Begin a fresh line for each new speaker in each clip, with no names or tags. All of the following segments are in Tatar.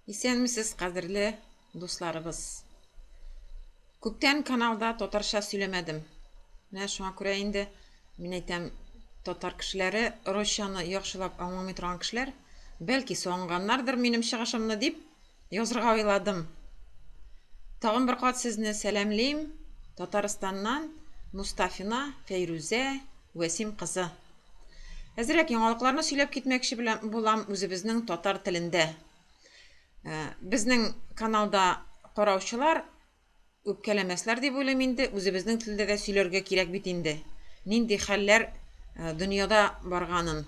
Исәнмесез, кадерле дусларыбыз. Күптән каналда татарча сөйләмәдем. Менә шуңа күрә инде мин әйтәм, татар кешеләре русчаны яхшылап аңламый торган кешеләр, бәлки сагынганнардыр минем чыгышымны дип язырга уйладым. Тагын бер кат сезне сәламлим. Татарстаннан Мустафина Фәйрүзә Вәсим кызы. Әзрәк яңалыкларны сөйләп китмәкче белән булам үзебезнең татар телендә. Э, безнең каналда караучылар үпкәләмәсләр дип уйлыйм инде, үзебезнең телдә дә сөйләргә кирәк бит инде. Нинди хәлләр э, дөньяда барганын,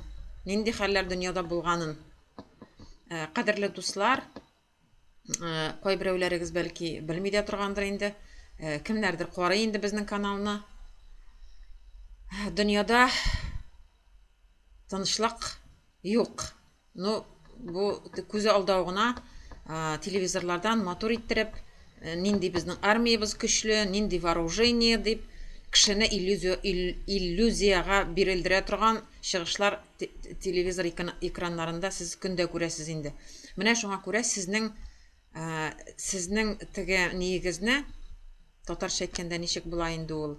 нинди хәлләр дөньяда булганын. Э, кадерле дуслар, кайберәүләрегез бәлки белми дә торгандыр инде. Кемнәрдер карый инде безнең каналны. Дөньяда тынычлык юк. Ну, бу күз алдау гына телевизорлардан матур иттереп, нинди безнең армиябез көчле, нинди вооружение дип, кешене иллюзия, иллюзиягә бирелдерә торган чыгышлар телевизор экраннарында сез көндә күрәсез инде. Менә шуңа күрә сезнең сезнең теге ниегезне татарча әйткәндә ничек була инде ул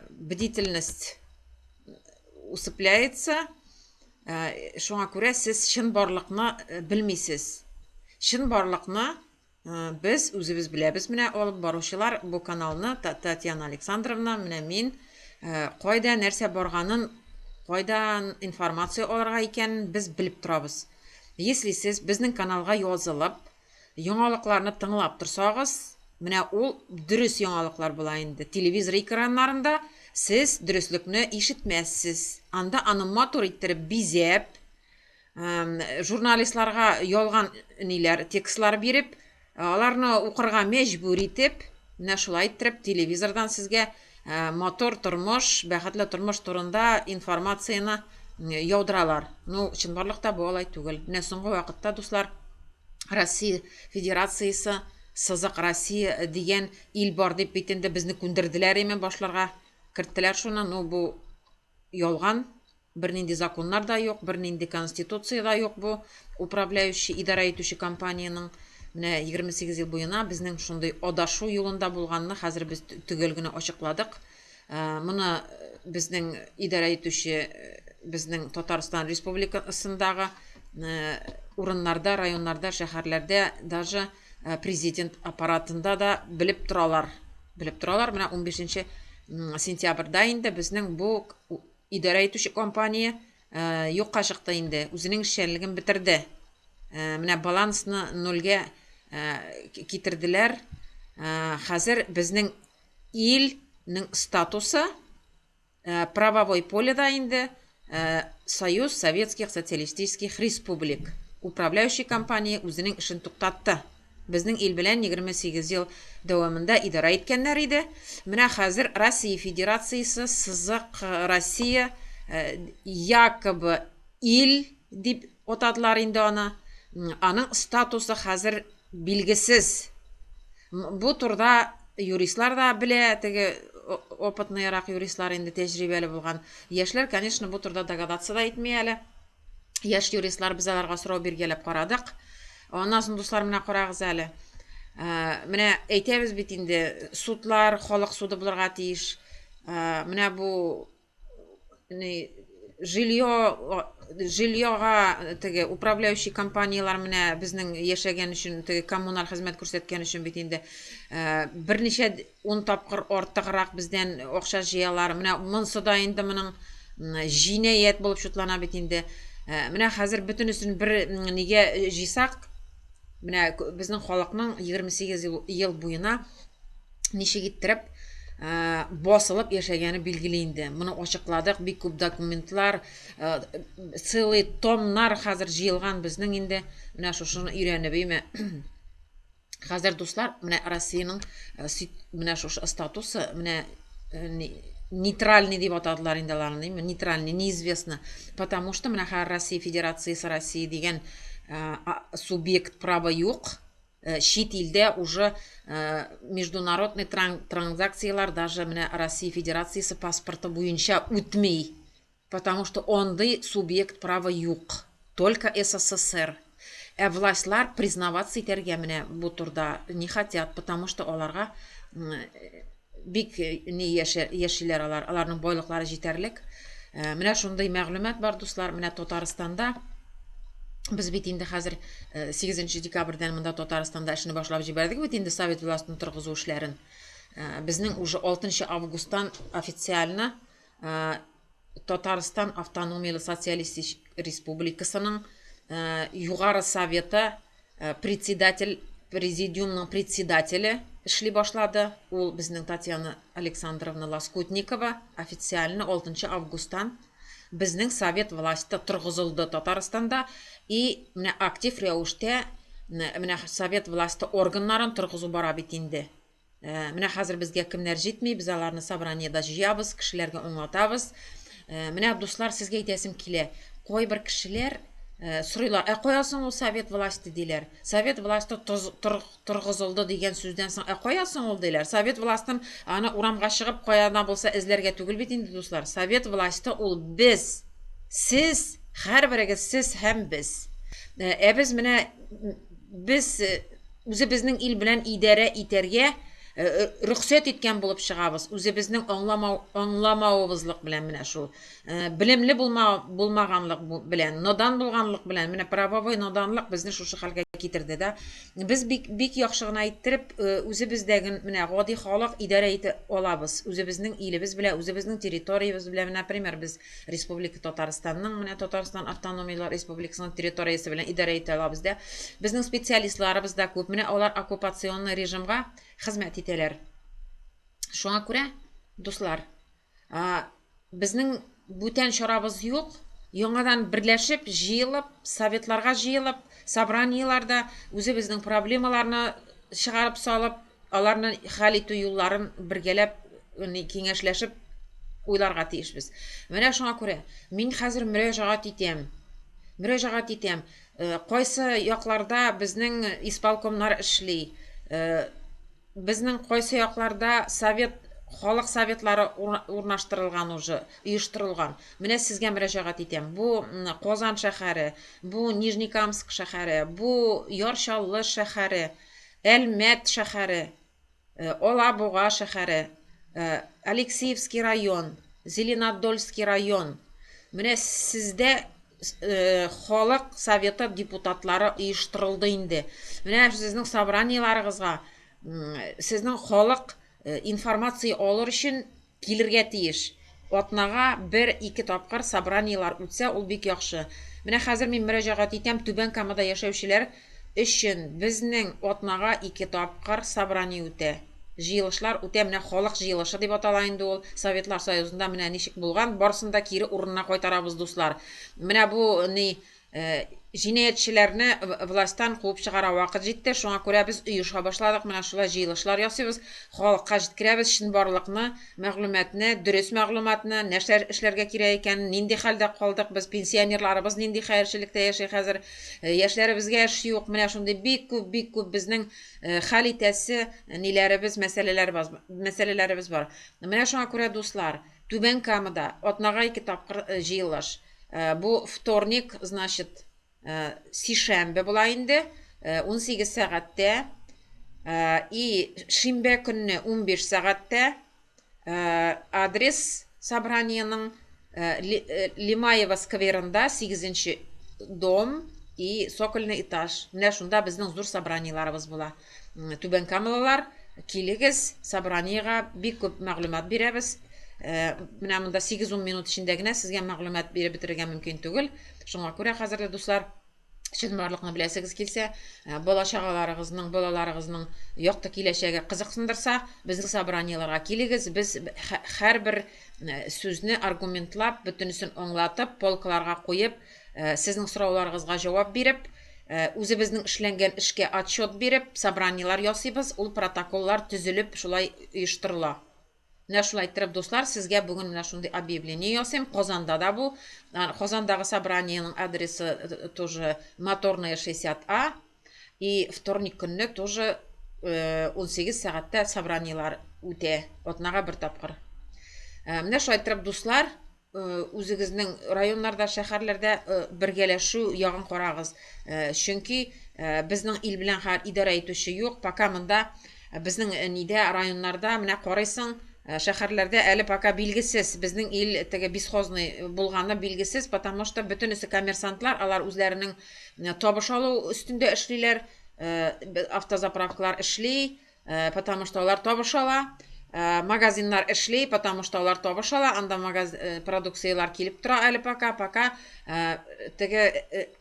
бдительность усыпляется. Шуңа күрә сез чынбарлыкны белмисез. Чынбарлыкны Без үзебез беләбез, менә алып баручылар бу каналны, Татьяна Александровна, менә мин, кайда нәрсә барганын, кайдан информация алырга икәнен без белеп торабыз. Если сез безнең каналга язылып, яңалыкларны тыңлап торсагыз, менә ул дөрес яңалыклар була инде. Телевизор экраннарында сез дөреслекне ишетмәссез. Анда аны матур иттереп бизәп, журналистларга ялган ниләр, текстлар биреп, аларны укырга мәҗбүр итеп, менә шулай иттереп телевизордан сезгә матур тормыш, бәхетле тормыш турында информацияне яудыралар. Ну, чынбарлыкта бу алай түгел. Менә соңгы вакытта, дуслар, Россия Федерациясе, сызык Россия дигән ил бар дип бит инде безне күндерделәр име башларга керттеләр шуны. Ну, бу ялган. Бернинди законнар да юк, бернинди конституция да юк бу управляющий, идарә итүче компаниянең. Менә 28 ел буена безнең шундый адашу юлында булганны хәзер без төгәл генә ачыкладык. Э, моны э, безнең идарә итүче э, безнең Татарстан Республикасындагы урыннарда, районнарда, шәһәрләрдә даже президент аппаратында да белеп торалар. Белеп торалар. Менә 15 сентябрьдә инде безнең бу Идарә итүче компания юкка чыкты инде, үзенең эшчәнлеген бетерде. Менә балансны нульгә китерделәр. Хәзер безнең илнең статусы правовой поледа инде Союз Советских Социалистических Республик. Управляющий компания үзенең эшен туктатты. Безнең ил белән 28 ел дәвамында идарә иткәннәр иде. Менә хәзер Россия Федерациясе, сызык Россия, якобы ил дип атадылар инде аны. Аның статусы хәзер билгесез. Бу турыда юристлар да белә, теге опытныйрак юристлар инде тәҗрибәле булган. Яшьләр, конечно, бу турыда догадаться да итми әле. Яшь юристлар без аларга сорау биргәләп карадык. Аннан соң, дуслар, менә карагыз әле. Ә, менә әйтәбез бит инде, судлар халык суды булырга тиеш. Ә, менә бу ни, жилье жильега теге управляющий компанияләр менә безнең яшәгән өчен теге коммуналь хезмәт күрсәткән өчен бит инде ә, берничә ун тапкыр артыграк бездән акча җыялар. Менә монсы да инде моның җинаять булып чутлана бит инде. Э, менә хәзер бөтенесен бер нигә җыйсак, менә безнең халыкның 28 ел буена ничек иттереп э, басылып яшәгәне билгеле инде. Моны ачыкладык, бик күп документлар, э, целый томнар хәзер җыелган безнең инде. Менә шушыны өйрәнеп, име. Хәзер, дуслар, менә Россиянең э, менә шушы статусы, менә э, нейтральный дип атадылар инде аларны, нейтральный, неизвестно. Потому что менә хәзер Россия Федерациясе, Россия дигән э, субъект права юк. Чит илдә уже международный транзакцияләр даже менә Россия Федерациясе паспорты буенча үтми. Потому что андый субъект права юк. Только СССР. Ә властьлар признаваться итәргә менә бу турда не хотят, потому что аларга бик ни яшиләр алар, аларның байлыклары җитәрлек. Менә шундый мәгълүмат бар, дуслар, менә Татарстанда без бит инде хәзер 8 э, декабрьдән монда Татарстанда эшне башлап җибәрдек бит инде совет властен торгызу эшләрен. Безнең уже 6 августтан официально Татарстан Автономияле Социалистик Республикасының Югары Советы председатель, президиумның председателе эшли башлады. Ул безнең Татьяна Александровна Лоскутникова официально 6 августтан безнең совет власте торгызылды Татарстанда и менә актив рәвештә менә совет власте органнарын торгызу бара бит инде. Менә хәзер безгә кемнәр җитми, без аларны собраниедә җыябыз, кешеләргә аңлатабыз. Менә, дуслар, сезгә әйтәсем килә. Кайбер кешеләр сорыйлар, ә кая соң ул совет власте диләр. Совет власте торгызылды дигән сүздән соң, ә кая соң ул диләр. Совет властен аны урамга чыгып каядан булса эзләргә түгел бит инде, дуслар. Совет власте ул без, сез, һәрберегез сез һәм без. Ә без менә без үзебезнең ил белән идарә итәргә рөхсәт иткән булып чыгабыз, үзебезнең аңламау, аңламавыбызлык белән менә шул. Белемле булма, булмаганлык белән, надан булганлык белән, менә правовой наданлык безне шушы хәлгә китерде дә. Без бик, бик яхшы гына иттереп, үзебездәге менә гади халык идарә итә алабыз. Үзебезнең илебез белән, үзебезнең территориябез белән, например, без Республика Татарстанның, менә Татарстан автономияле республикасының территориясе белән идарә итә алабыз да. Безнең специалистларыбыз да күп. Менә алар оккупационный режимга хезмәт итәләр. Шуңа күрә, дуслар, безнең бүтән чарабыз юк. Яңадан берләшеп, җыелып, советларга җыелып, собраниеләрдә үзебезнең проблемаларны чыгарып салып, Аларны хәл итү юлларын бергәләп киңәшләшеп уйларга тиешбез. Менә шуңа күрә мин хәзер мөрәҗәгать итәм. Мөрәҗәгать итәм. Э, кайсы якларда безнең исполкомнар эшли? Э, безнең кайсы якларда совет халык советлары урнаштырылган уже, оештырылган. Менә сезгә мөрәҗәгать итәм. Бу Казан шәһәре, бу Нижнекамск шәһәре, бу Яр Чаллы шәһәре, Әлмәт шәһәре, Алабуга шәһәре, Алексеевский район, Зеленодольский район. Менә сездә халык советы депутатлары оештырылды инде. Менә сезнең собраниеларыгызга сезнең халык информация алыр өчен Килергә тиеш. Атнага бер, ике тапкыр собраниелар үтсә, ул бик яхшы. Менә хәзер мин мөрәҗәгать итәм Түбән Камада яшәүчеләр өчен. Безнең атнага ике тапкыр собрание үтә. Җыелышлар үтә, менә халык җыелышы дип атала инде ул. Советлар Союзында менә ничек булган, барысын да кире урынына кайтарабыз, дуслар. Менә бу ни, Җинаятьчеләрне властьтан куып чыгара вакыт җитте, шуңа күрә без оеша башладык, менә шулай җыелышлар ясыйбыз, халыкка җиткерәбез чынбарлыкны, мәгълүматны, дөрес мәгълүматны, нәрсә эшләргә кирәк икәнен, нинди хәлдә калдык без, пенсионерларыбыз нинди хәерчелектә яши хәзер, яшьләребезгә эш юк, менә шундый бик күп, бик күп безнең хәл итәсе ниләребез, мәсьәләләребез, мәсьәләләребез бар. Менә шуңа күрә, дуслар, Түбән Камада атнага ике тапкыр җыелыш. Бу вторник, значит, сишәмбе була инде, 18 сәгатьтә. И шимбә көнне 15 сәгатьтә адрес собраниеның Лимаева скверында 8 дом и цокольный этаж. Менә шунда безнең зур собраниеларыбыз була. Түбән Камалылар, килегез, собраниега бик күп мәгълүмат бирәбез. Менә монда 8-10 минут эчендә генә сезгә мәгълүмат биреп бетерергә мөмкин түгел. Шуңа күрә, хәзерле дуслар, чынбарлыкны беләсегез килсә, бала-чагаларыгызның, балаларыгызның якты киләчәге кызыксындырса, безнең собраниеларга килегез. Без һәрбер сүзне аргументлап, бөтенесен аңлатып, полкаларга куеп, сезнең сорауларыгызга җавап биреп, үзебезнең эшләнгән эшкә отчет биреп, собраниелар ясыйбыз. Ул протоколлар төзелеп, шулай оештырыла. Менә шулай иттереп, дуслар, сезгә бүген менә шундый объявление ясыйм. Казанда да бу. Казандагы собраниеның адресы тоже Моторная 60А. И вторник көнне тоже 18 сәгатьтә собраниелар үтә. Атнага бер тапкыр. Менә шулай иттереп, дуслар, Үзегезнең районнарда, шәһәрләрдә бергәләшү ягын карагыз. Чөнки безнең ил белән хәзер идарә итүче юк. Пока монда безнең нидә районнарда менә карыйсың, шәһәрләрдә әле пока билгесез. Безнең ил теге бесхозный булганы билгесез, потому что бөтенесе коммерсантлар, алар үзләренең табыш алу өстендә эшлиләр, автозаправкалар эшли, Потому что алар табыш ала. Магазиннар эшли, потому что алар табыш ала. Анда магаз продукцияләр килеп тора әле пока, пока теге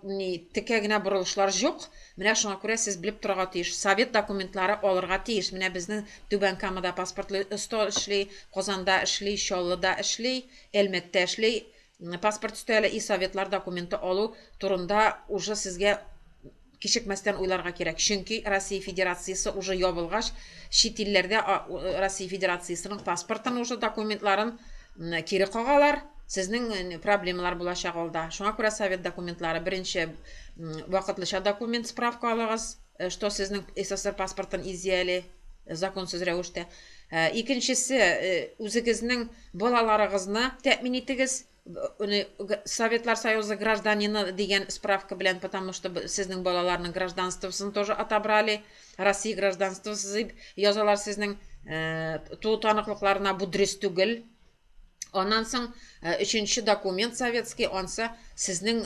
ни текә генә борылышлар юк. Менә шуңа күрә сез белеп торырга тиеш. Совет документлары алырга тиеш. Менә безнең Түбән Камада паспортлы стол эшли, Казанда эшли, Чаллыда эшли, Әлмәттә эшли. Паспорт өстәле и советлар документы алу турында уже сезгә кичекмәстән уйларга кирәк. Чөнки Россия Федерациясе уже ябылгач, чит илләрдә Россия Федерациясенең паспортын уже документларын кире кагалар. Сезнең проблемалар булачак алда. Шуңа күрә совет документлары беренче вакытлыча документ справка алыгыз, что сезнең СССР паспортын изъяли законсыз рәвештә. Икенчесе, үзегезнең балаларыгызны тәэмин итегез. Советлар Союзы гражданины дигән справка белән, потому что сезнең балаларның гражданствосын тоже отобрали, Россия гражданствосы дип язалар сезнең туу таныклыкларына, бу дөрес түгел. Аннан соң өченче документ советский, ансы сезнең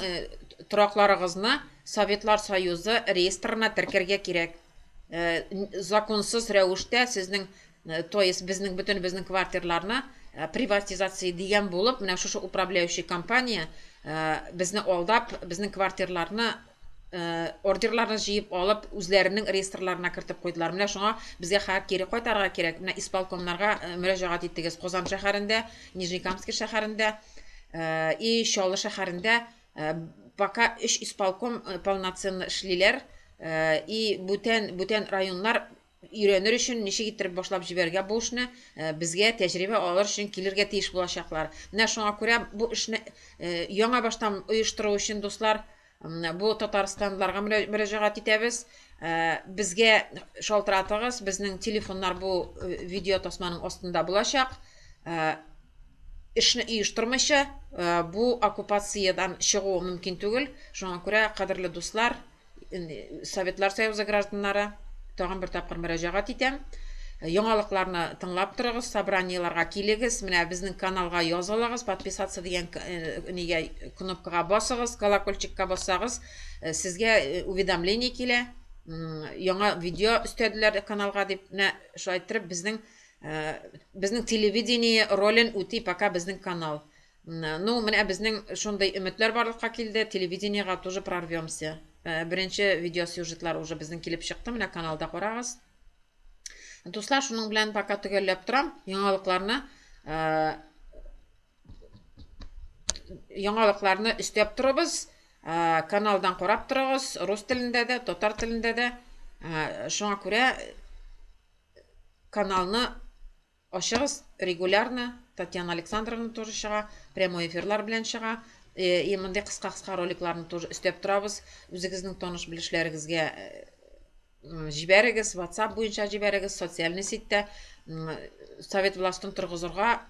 торакларыгызны Советлар Союзы реестрына теркәргә кирәк. Законсыз рәвештә сезнең То есть безнең бөтенебезнең квартирларны приватизация дигән булып, менә шушы управляющий компания безне алдап, безнең квартирларны ордерларны җыеп алып, үзләренең реестрларына кертеп куйдылар. Менә шуңа безгә хәзер кире кайтарырга кирәк. Менә исполкомнарга мөрәҗәгать иттегез. Казан шәһәрендә, Нижнекамский шәһәрендә и Чаллы шәһәрендә пока өч исполком полноценно эшлиләр. И бүтән бүтән районнар өйрәнер өчен, ничек иттереп башлап җибәрергә бу эшне, безгә тәҗрибә алыр өчен килергә тиеш булачаклар. Менә шуңа күрә бу эшне яңа баштан оештыру өчен, дуслар, бу татарстанлыларга мөрәҗәгать итәбез. Безгә шалтыратыгыз, безнең телефоннар бу видео тасманың астында булачак. Эшне оештырмыйча, бу оккупациядән чыгу мөмкин түгел. Шуңа күрә, кадерле дуслар, Советлар Союзы гражданнары, тагын бер тапкыр мөрәҗәгать итәм. Яңалыкларны тыңлап торыгыз, собраниеларга килегез, менә безнең каналга язылыгыз, подписаться дигән нигә кнопкага басыгыз, колокольчикка бассагыз, сезгә уведомление килә. Яңа видео өстәделәр каналга дип, менә шулай иттереп безнең безнең телевидение ролен үти пока безнең канал. Ну, менә безнең шундый өметләр барлыкка килде, телевидениега тоже прорвемся. Беренче видеосюжетлар уже безнең килеп чыкты, менә каналда карагыз. Дуслар, шуның белән пока төгәлләп торам. Яңалыкларны яңалыкларны өстәп торабыз. Каналдан карап торыгыз, рус телендә дә, татар телендә дә. Шуңа күрә каналны Ачыгыз регулярно, Татьяна Александровна тоже чыга, прямой эфирлар белән чыга. И мондый кыска-кыска роликларны тоже өстәп торабыз. Үзегезнең таныш-белешләрегезгә җибәрегез, WhatsApp буенча җибәрегез, социальный сетьтә совет властен торгызырга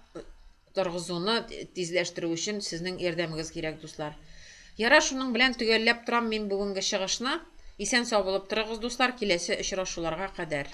торгызуны тизләштерү өчен сезнең ярдәмегез кирәк, дуслар. Ярар, шуның белән төгәлләп торам мин бүгенге чыгышны. Исән-сау булып торыгыз, дуслар, киләсе очрашуларга кадәр.